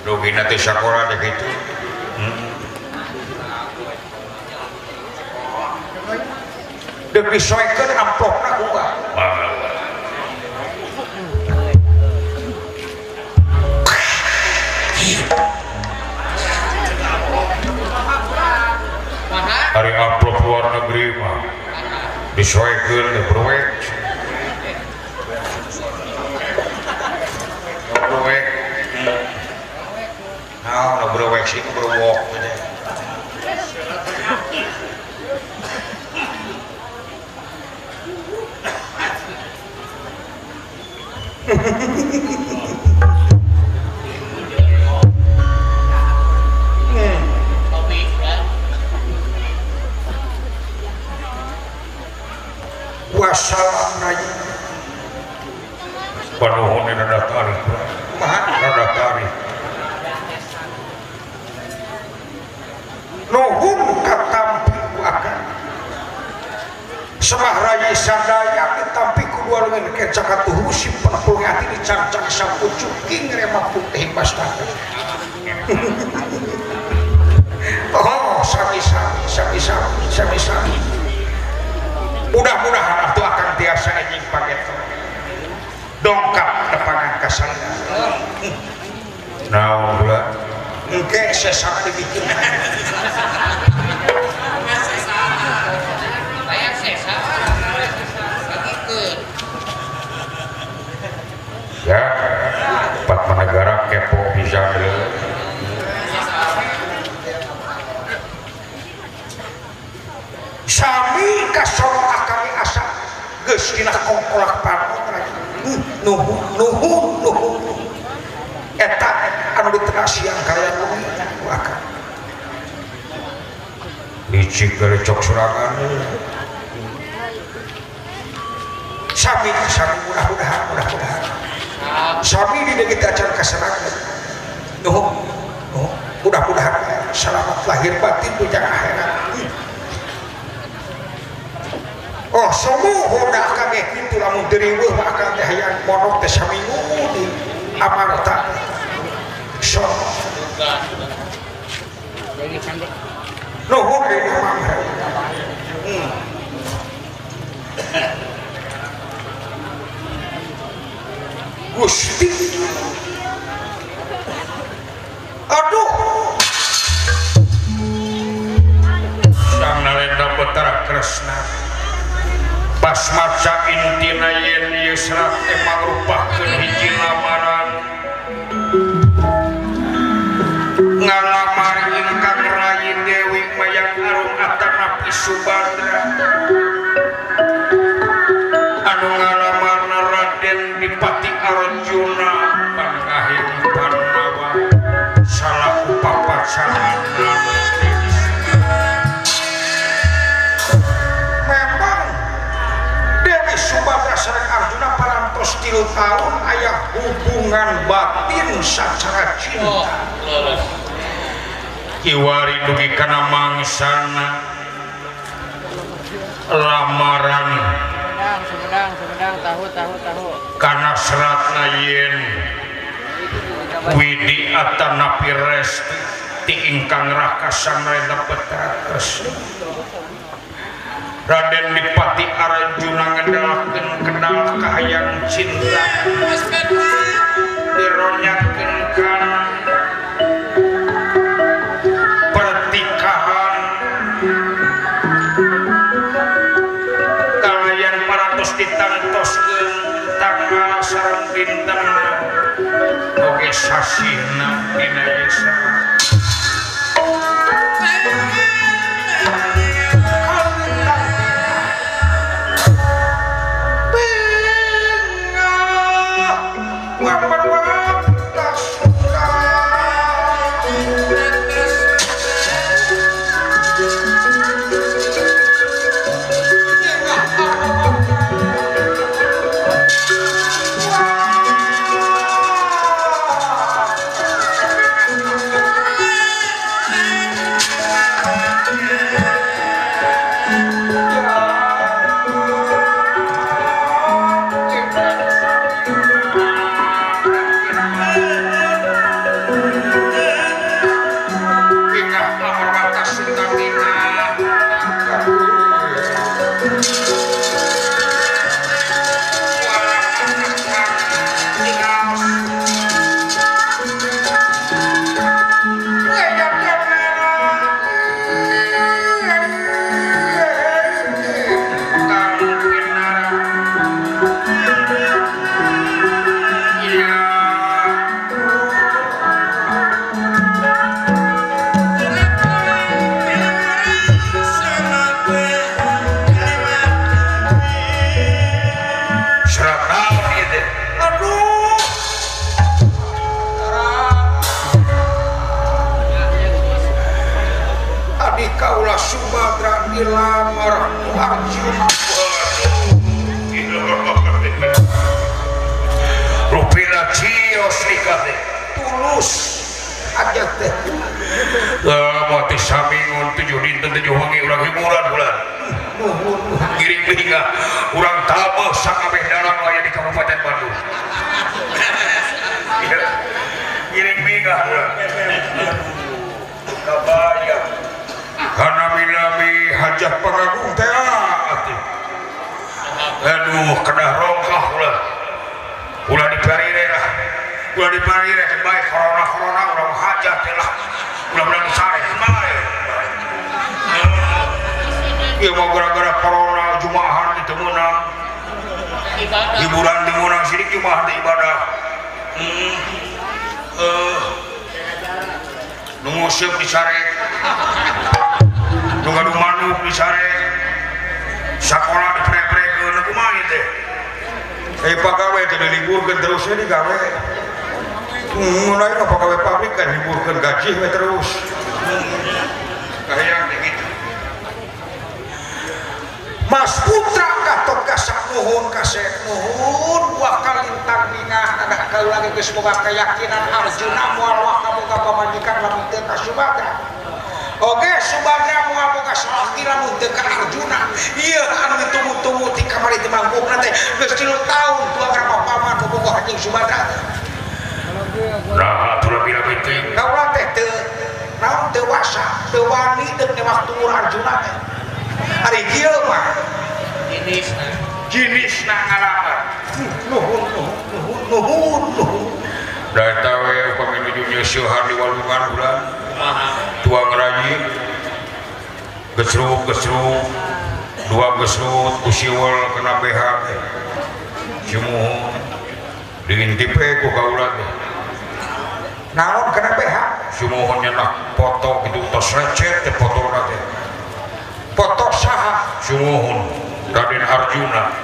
E: Rugina teh sakola teh kitu. Deuk disoekeun amplopna ku urang.
A: Hari amplop luar negeri mah disoekeun teh berwek.
E: Berwek. Naon nu berwek sih berwok teh. Wassalam rai
A: panuhun rada tarik
E: kumaha
A: rada tarik
E: nuhun katampi ku akang semah rai sadaya ditampi ku dua lengan kenca katuhu simpen pulung ati dicangcang sapucuk king remak putih bastana. Oh sami-sami sami-sami sami-sami. Mudah-mudahan atuh akan tiasa anjing pageto dongkap depangan
A: kasalira. Naon pula? Engke sesana dibikin. Ya, Padmanegara kepo bisa sami kasoro akami asa geus dina kongkolak panon nuhun nuhun nuhun eta anu di tengah siang kalian ku akang licik gelecok sorangan sami sami mudah-mudahan mudah-mudahan sami di deui acan kaserangan nuhun nuhun mudah-mudahan selamat lahir batin puja akhirat. Oh sumuhun akang ge kitu lamun diriweuh mah akang teh hayang pondok teh saminggu di Amarta. So. Nuhun deui mah. Gusti. Aduh. Sang Narendra Betara Kresna. Pas maca intina yen ieu serat teh mangrupakeun hiji lamaran ngalamar ingkang rayi Dewi Mayang Arum atanapi Subadra anu ngalamarna Raden Dipati Arjuna pangahin Pandawa salaku papacangan. Subadra sareng Arjuna parantos 3 tahun aya hubungan batin sacara cinta. Kiwari dugi kana mangsana lamaran
B: Sumedang, Sumedang, tahu, tahu, tahu.
A: Kana seratna yen Widi atanapi resti ti ingkang raka Sang Narendra Betara Kresna. Raden Dipati Arjuna ngedalakeun kedal kahayang cinta dironyakeun kana pertikahan kalayan parantos ditangtoskeun tanggal sareng dintenna oge sasihna dina desa. Aduh, kedah rongkah ulah. Ulah diparire lah.
E: Ulah dipari rek bae corona-corona urang hajat teh lah. Ulah-ulah disarek bae. Ieu mah gara-gara corona jumaahan teu meunang. Hiburan teu meunang sirik jumaahan teh ibadah. Nu nguseup disarek. Nu gaduh manuk disarek. Sakola dipre-prekeun kumaha ieu teh? Pagawe teh diliburkeun terus we digawe. Mulai mah pagawe pabrik kan liburkeun gaji we terus. Kahayang teh kitu.
A: Mas Putra Gatot Kasak nuhun kasep nuhun buah kalintang bingah adah kaula ge geus boga keyakinan Arjuna moal waka boga pamajikan lamun teu ka Subadra. Oge Subadra moal boga salaki lamun teu ka Arjuna. Ieu anu ditunggu-tunggu ti kamari teu mangbuhna teh geus 3 tahun tuang paman bobogoh jeung Subadra teh.
E: Nah, atuh lebih-lebih teuing.
A: Kaula teh teu naon teu wasa, teu wani deuk newak tumur Arjuna teh. Ari kieu mah
E: jenisna ngalamar.
A: Nuhun nuhun nuhun nuhun.
E: Da eta we upami nuju nyeusieuhan di walungan bulan. Tuang rayi gesruk-gesruk dua gesrut ku siwel kena BH teh. Sumuhun diintip we ku kaula teh.
A: Naon kena BH?
E: Sumuhun nyenak foto kitu tos lecet teh fotona teh.
A: Foto saha?
E: Sumuhun Raden Arjuna.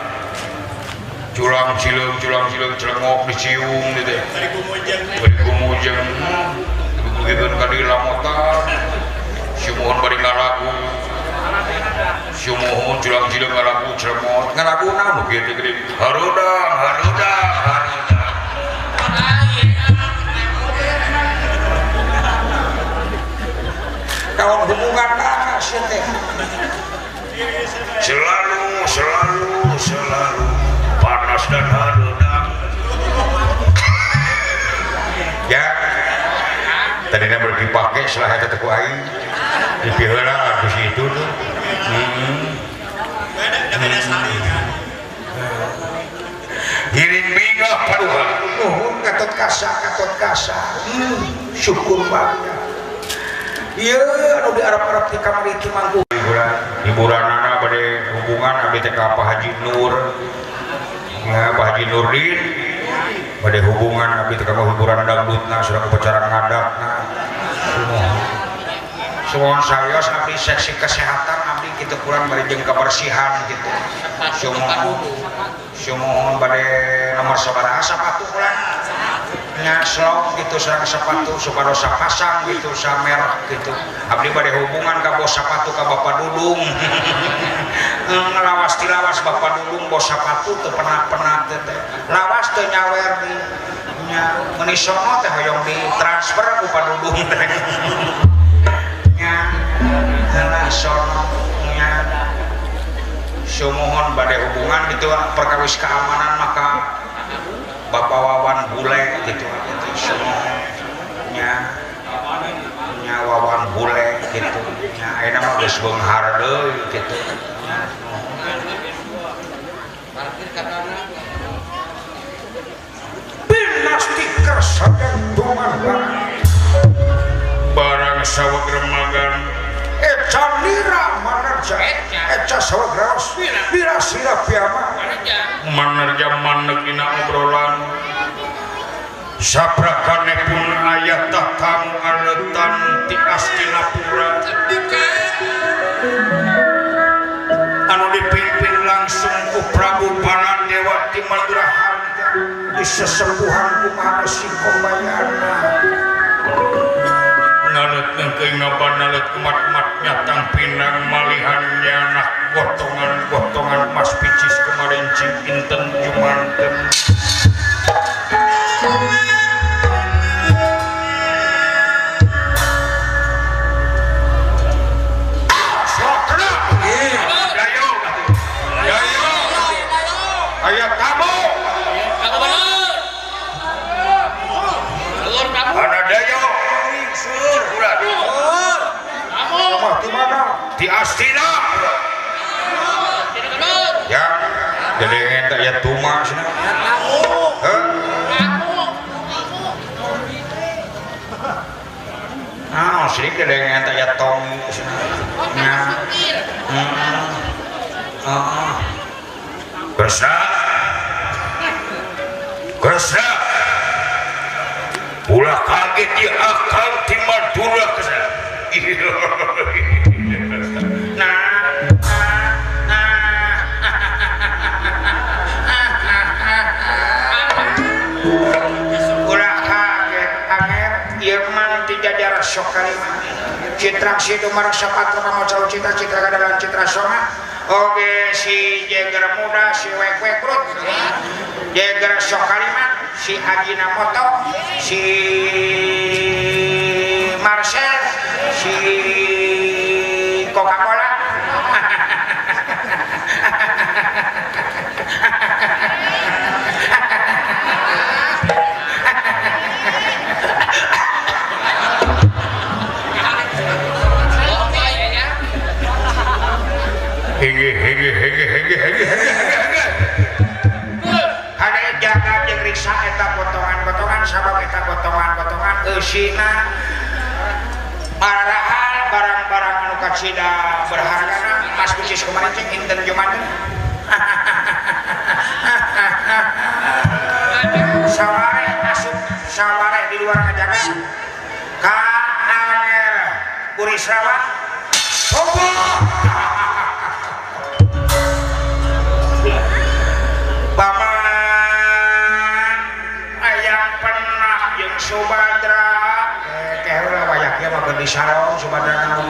E: Culang cileung celengok diciung teh.
C: Bari gumujeng.
E: Bari gumujeng. Dugikeun ka dieu lamotan. Sumuhun bari ngalagu. Sumuhun culang cileung ngalagu celemot. Ngalagu naon nu kieu teh gede. Harudang, harudang, harudang.
A: Kalau hubungan sia teh.
E: Selalu, selalu, selalu panas dan harudang. Ya, tadinya berdipakai setelah eta teh ku aing. Dipiheula ku si itu tuh. Giring bingah paduka.
A: Nuhun Gatot Kaca, Gatot Kaca. Syukur banget. Ieu anu diarep-arep di kamari ti mangku.
E: Hiburanana bade hubungan abdi teh ka Pak Haji Nur. Ya, Pak Haji Nurdin. Bade hubungan abdi teh ka hiburan dangdutna sareng upacara ngadakna.
A: Sumuhun sawios abdi seksi kesehatan abdi kitu kurang bari jeung kebersihan gitu. Sumuhun. Sumuhun bade nomor sabaraha sapatu kurang. Nya slop gitu sareng sepatu supados sapasang gitu samerek gitu. Abdi bade hubungan ka bos sepatu ka Bapak Dudung. Ngelawas tilawas Bapak Dudung bos sepatu teu pernah-pernah teh. Lawas teu nyawer di nya meuni sono teh hoyong ditransfer ku Pak Dudung teh. Nya heula sono nya sumuhun bade hubungan gitu perkawis keamanan maka Bapak Wawan Bule gitu gitu sumuhun nya nya Wawan Bule gitu nya ayeuna mah geus beunghar deui gitu. Binasti kersadan tuman
E: barang saweg remagan
A: eca lira manerja eca saweg raos bira sira piama
E: manerja maneg dina obrolan saprakane pun aya tatamu aletan ti Astinapura anu dipimpin langsung ku Prabu Baladewa ti Maduraharja
A: di sesepuhan kumaha Resi Kombayana
E: nalet nengkeung ngabanalet umat-umat nyatang pinang malihan nyanak gotongan-gotongan mas picis kemarin cing inten jumanten ayah kamu ada dayo
A: di mana?
E: Di Astina. Ya, jadi ente ya tuma sini. Ah, sirik teh dengan taya tong nya. Heeh.
A: Kresna. Kresna. Ulah kaget ieu akang ti Madura Kresna.
E: Nah, ulah kaget anger ieu mah ti jajar sok kalima. Citra situ marasa patra pamaca citra citra kadalan citra soma. Oge si Jeger muda si wek-wek rut. Jeger sok kalima, si Ajinamoto, si Marcel, si Coca-Cola.
A: Hege hege hege hege hege hege.
E: Ada jaga jeung riksa eta potongan-potongan sabab eta potongan-potongan eusina marahal barang-barang anu kacida berhargana mas kucis kemarin cing inten jumaten. Saware asup saware di luar ngajaga ka Anger Burisrawa. Allah paman ayang penah jeung Subadra teh heula wayak ieu mah geus sarong Subadra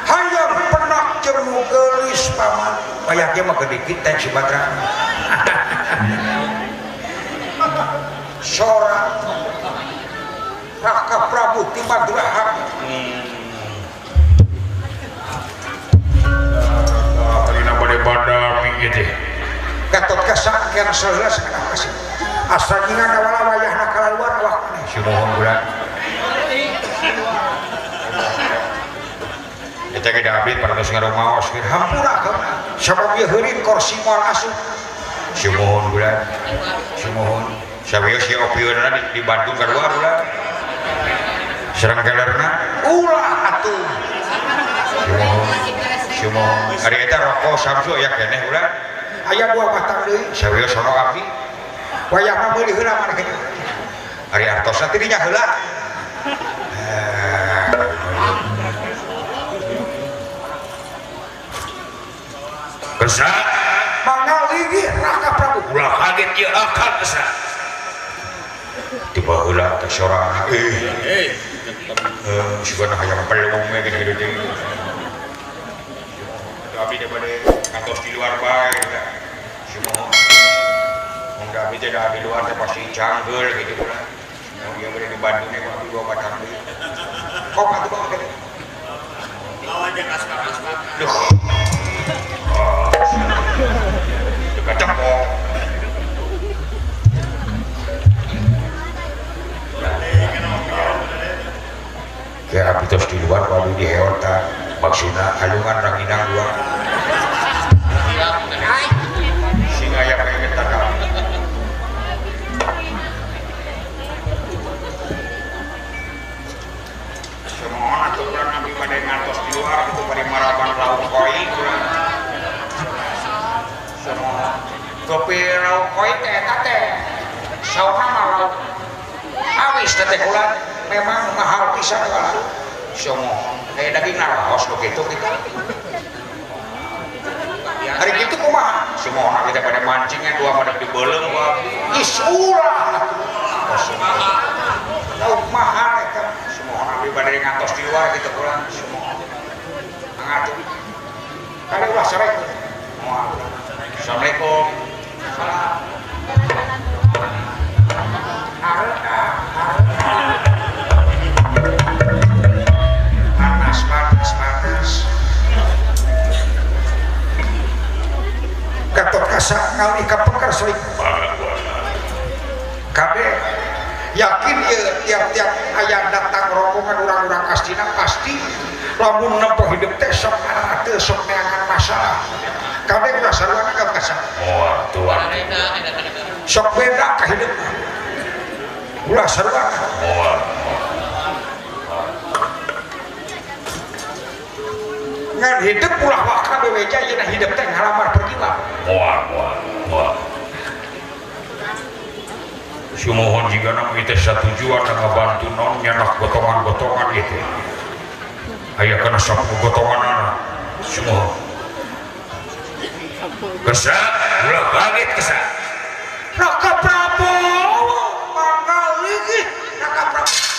E: hayang penah jeung nu geulis paman wayak ieu mah geudik teh Subadra sora Raka Prabu ti Madura
A: Alina bade badami ieu teh
E: Gatot Kaca kian saheula sakedap kasih asa nyingan awala wayahna kalaluar awak maneh
A: sumuhun bulan eta ge da abdi parantos ngarumaos
E: hampura kauna sabab ieu heurin kursi moal asup
A: sumuhun bulan sumuhun sawios ieu opieunna di Bandung kaluar ulah sareng kelerna
E: ulah atuh
A: sumuhun sumuhun ari eta rokok Samsu aya keneh ulah
E: aya dua batang deui
A: sawios sono abdi
E: wayahna meuli heula maneh kitu
A: ari artosna teh dinya heula Kresna
E: mangaligi Raka Prabu
A: ulah kaget ieu akang Kresna tiba heula teh sorana sigana hayang pelung we gede-gede teh abdi teh bade kantos di luar bae sumuhun mun abdi teh da di luar teh pasti canggel gitu pula mun ieu bade di Bandung teh abdi dua batang deui
E: kok atuh bawa gede
C: bawa jeung aspak-aspak
A: duh dekat cempok ya abdi tos di luar abdi di heota maksudna alungan ranginang dua sing aya pengen takam semohon atuh urang abdi bade ngantos di luar kitu bade maraban lauk koi urang semohon kopi lauk koi teh eta teh sauna mah lauk awis teh teh ulah memang mahal pisan ulah semohon kayak daging naraos nu kitu kita hari kitu kumaha semohon kita pada mancingnya dua pada dibeuleung ku abdi
E: is ulah lauk mahal eta
A: semohon abdi bade ngantos di luar kitu ulah semohon mangga
E: kali ulah sarek
A: moal Assalamualaikum
E: salam panas panas panas Gatot Kaca ngali ka pekar suik kabeh yakin ieu tiap-tiap aya datang rombongan urang-urang Astina pasti lamun nempo hidup teh sok teu sok neangan masalah kabeh ulah sarua Gatot Kaca
A: moal tuan
E: sok beda ka hidup ulah sarua
A: moal
E: Ngan hidup ulah waka bebeja yeuna hidup teh ngalamar pergiwa.
A: Moal moal moal. Sumuhun jigana mah ieu teh satujuan ngabantu non nyanak gotongan-gotongan ieu teh. Aya kana sapu gotonganana. Sumuhun. Kesa, ulah kaget kesa.
E: Raka Prabowo mangga ligi Raka Prabowo.